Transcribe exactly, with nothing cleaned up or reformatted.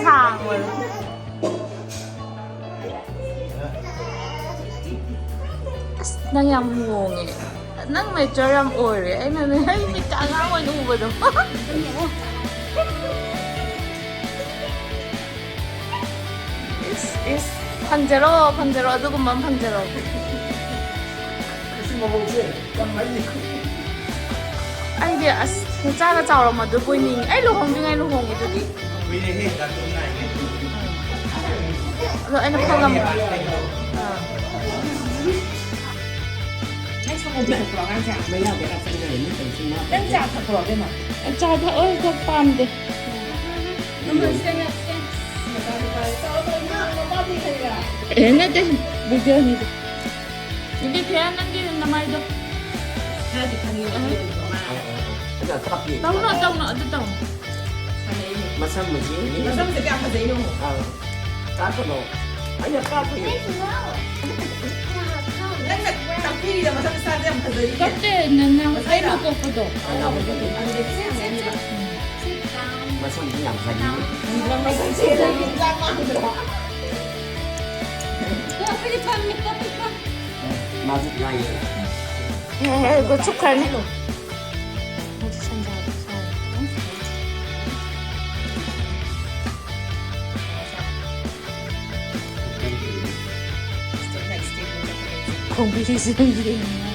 ꯁꯥꯡꯕꯗꯣ꯫ ꯑꯁ, ꯅꯪ ꯌꯥꯝ ꯃꯣꯡꯉꯦ꯫ ꯅꯪ mature ꯌꯥꯝ ꯑꯣꯏꯔꯦ꯫ ꯑꯩꯅꯅꯦ, ꯑꯩ ꯃꯤꯠꯇ ꯑꯉꯥꯡ ꯑꯣꯏꯅ ꯎꯕꯗꯣ꯫ ꯏꯁ, ꯏꯁ, ꯐꯪꯖꯔꯣ, ꯐꯪꯖꯔꯣ, ꯑꯗꯨꯒꯨꯝꯕ ꯑꯃ ꯐꯪꯖꯔꯣ꯫ ꯑꯁꯤ ꯃꯑꯣꯡꯁꯦ ꯌꯥꯝ ꯍꯩ꯫ ꯑꯩꯗꯤ ꯑꯁ, ꯅꯆꯥꯒ ꯆꯥꯎꯔꯝꯃꯗꯣꯏꯕꯣꯏ ꯅꯤꯡꯉꯤ꯫ ꯑꯩ ꯂꯨꯍꯣꯡꯗ꯭ꯔꯤꯉꯩ ꯂꯨꯍꯣꯡꯉꯤꯗꯨꯗꯤ꯫ ꯀꯨꯏꯔꯦꯍꯦ, ꯗꯥꯛꯇꯔ ꯅꯥꯏꯅꯦ꯫ ꯑꯗꯣ ꯑꯩꯅ ꯈꯪꯉꯝ-, ꯑꯥ꯫ ꯅꯪ ꯁꯪꯒꯣꯝ ꯄꯤꯊꯛꯄ꯭ꯔꯣ ꯑꯉꯥꯡꯁꯦ? ꯃꯌꯥꯗ ꯈꯔ ꯆꯪꯈ꯭ꯔꯦ, ꯃꯤ ꯀꯩꯁꯨ ꯃꯥ ꯅꯪ ꯆꯥ ꯊꯛꯄ꯭ꯔꯣ, ꯑꯕꯦꯝꯃ? ꯑꯩ ꯆꯥ ꯊꯛꯑꯣꯏ, ꯊꯛ ꯄꯥꯝꯗꯦ꯫ ꯅꯨꯡꯁꯤꯠ ꯅꯨꯡꯁꯤꯠ꯫ ꯃꯆꯥ ꯅꯨꯄꯥ ꯆꯥꯎꯔꯛꯄ ꯏꯃꯥ ꯃꯄꯥꯗꯤ ꯍꯩꯔꯥ? ꯑꯦ, ꯅꯠꯇꯦ, ꯚꯤꯗꯤꯑꯣꯅꯤꯗ꯫ ꯏꯕꯦꯊꯤꯌꯥ, ꯅꯪꯒꯤ ꯅꯃꯥꯏꯗꯣ꯫ ꯈꯔꯗꯤ ꯈꯪꯉꯦꯕ, ꯑꯥ꯫ ꯑꯗꯨ ꯃꯥ ꯑꯗꯨ ꯀꯞꯄꯤ꯫ ꯇꯧꯅꯣ, ꯇꯧꯅꯣ, ꯑꯗꯨ ꯇꯧꯅꯣ꯫ ꯁꯥꯟꯅꯩꯅꯦ꯫ ꯃꯁꯝ ꯃꯁꯤ꯫ ꯃꯁꯝꯁꯦ ꯀꯌꯥꯝ ꯐꯖꯩꯅꯣ? ꯑꯥ꯫ ꯀꯥꯞꯀꯅꯣ꯫ ꯑꯩꯅ ꯀꯥꯞꯄꯒꯤ꯫ ꯅꯪꯅ ꯇꯥꯛꯄꯤꯔꯤꯗ ꯃꯁꯝ ꯁꯥꯗ ꯌꯥꯝ ꯐꯖꯩ꯫ ꯀꯞꯇꯦ, ꯅ-, ꯅ-, ꯑꯩ ꯃꯀꯣꯛꯄꯗꯣ꯫ ꯑꯗꯨꯗꯒꯤ ꯁꯥꯟꯅꯩꯅꯦꯕ꯫ ꯃꯁꯝꯗꯤ ꯌꯥꯝ ꯐꯖꯩ꯫ ꯃꯁꯝꯁꯦ ꯌꯥꯝ ꯃꯥꯟꯗ꯭ꯔꯣ? ꯃꯥꯁꯨ ꯂꯥꯏꯌꯦ꯫ ꯍꯦ, ꯍꯦ, ꯒꯨꯠ ꯁꯨꯈ꯭ꯔꯅꯤ꯫ ꯈꯣꯡꯕꯤꯁꯤꯁꯨ ꯌꯦꯡꯉꯤ꯫